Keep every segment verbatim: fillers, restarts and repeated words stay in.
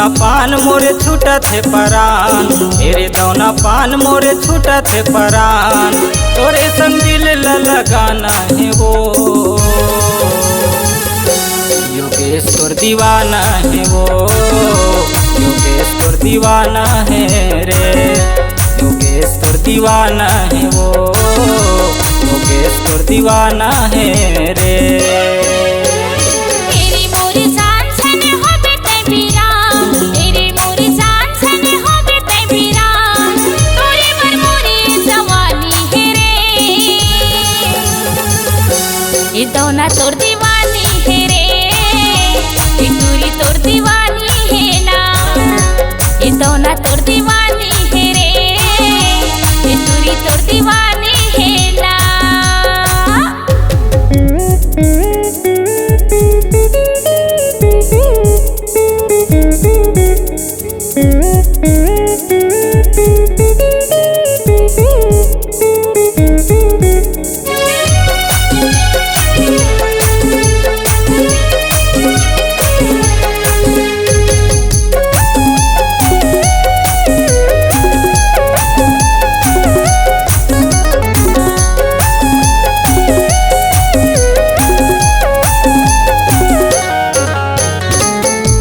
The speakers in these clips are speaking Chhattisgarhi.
पान मोरे छूटत हे परान, ए रे दौना पान मोरे छूटत हे परान, तोरे संग दिल ल लगाना हे वो। योगेश तोर दीवाना हे वो, योगेश तोर दीवाना हे रे, योगेश तोर दीवाना हे वो, योगेश तोर दीवाना हे रे। तेरी मोरी जान छने होबे तै बीरा, तेरी मोरी जान छने होबे तै बीरा, तोरे बर मोरी जवानी हे रे। ए दौना तोर दीवानी हे रे, ए टूरी तोर दीवानी हे ना। ए दौना तोर दीवानी हे रे, ए टूरी तोर दीवानी हे ना।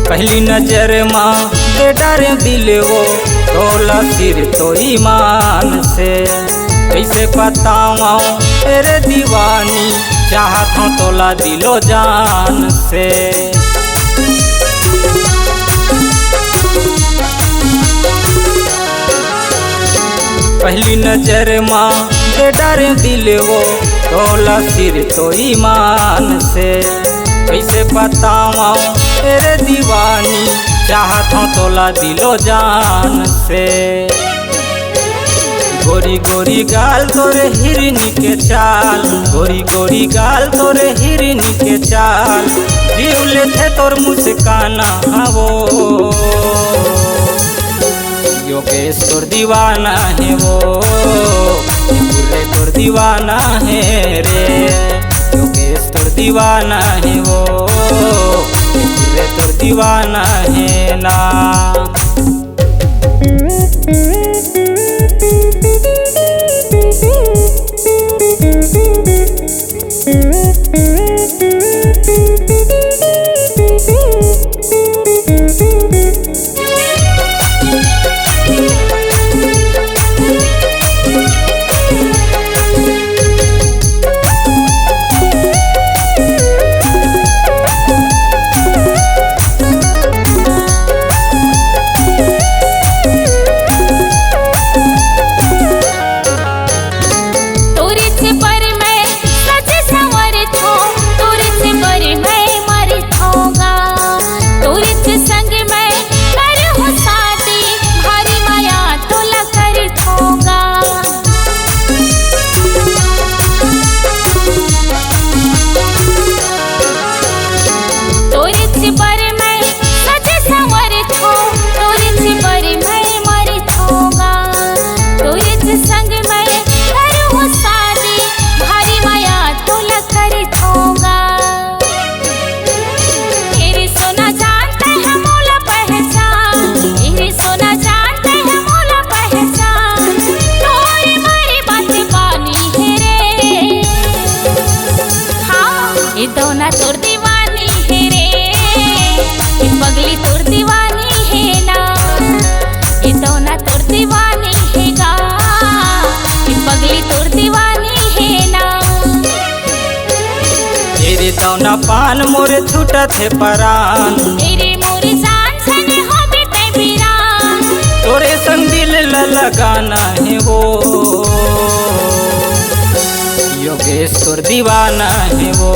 पहली नजर मा दे डारे दिल वो, तोला सिर तो ईमान से। कैसे बतावं ए रे दीवानी, चाहत हूँ तोला दिलो जान से। पहली नजर मा दे डारे दिल वो, तोला सिर तो ईमान से। कैसे बतावं ए रे दीवानी, चाहत हूँ तोला दिलो जान से। गोरी गोरी गाल तोरे हिरनी के चाल, गोरी गोरी गाल तोरे हिरनी के चाल, जीव लेथे तोर मुस्काना हवो। योगेश तोर दीवाना हे वो, ये बुल्ले तोर दीवाना हे रे। योगेश तोर दीवाना हे वो, ये बुल्ले तोर दीवाना हे ना। तोरेच बर मैं सज संवरथों, तोरेच बर मैं मरथों गा। तोरेच संग मैं करहूँ शादी, भारी मया तोला करथों गा। तोरेच बर मैं सज संवरथों, तोरेच बर मैं मरथों गा। तोरेच संग मैं करहूँ शादी, भारी मया तोला करथों गा। ए रे सोना जान तैं ह मोला पहचान, ए रे सोना जान तैं ह मोला पहचान, तोरे मारे बात बानी हे रे। हाँ, ए दौना तोर दीवानी हे रे, ए पगली तोर दीवानी हे ना, ए दौना तोर दीवानी हे गा, ए पगली तोर दीवानी हे ना। ए रे दौना पान मोरे छूटत हे परान। ए रे मोरे जान छने होबे तैं बीरान। तोरे संग दिल ल लगाना हे वो। योगेश तोर दीवाना हे वो।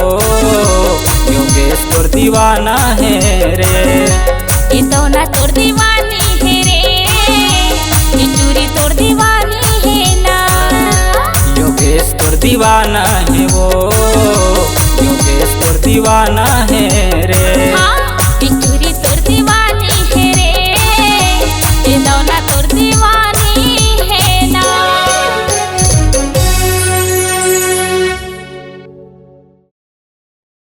योगेश तोर दीवाना हे रे। ए दौना तोर दीवानी हे रे। ए टूरी तोर दीवानी हे ना। योगेश तोर दीवाना हे वो, योगेश तोर दीवाना हे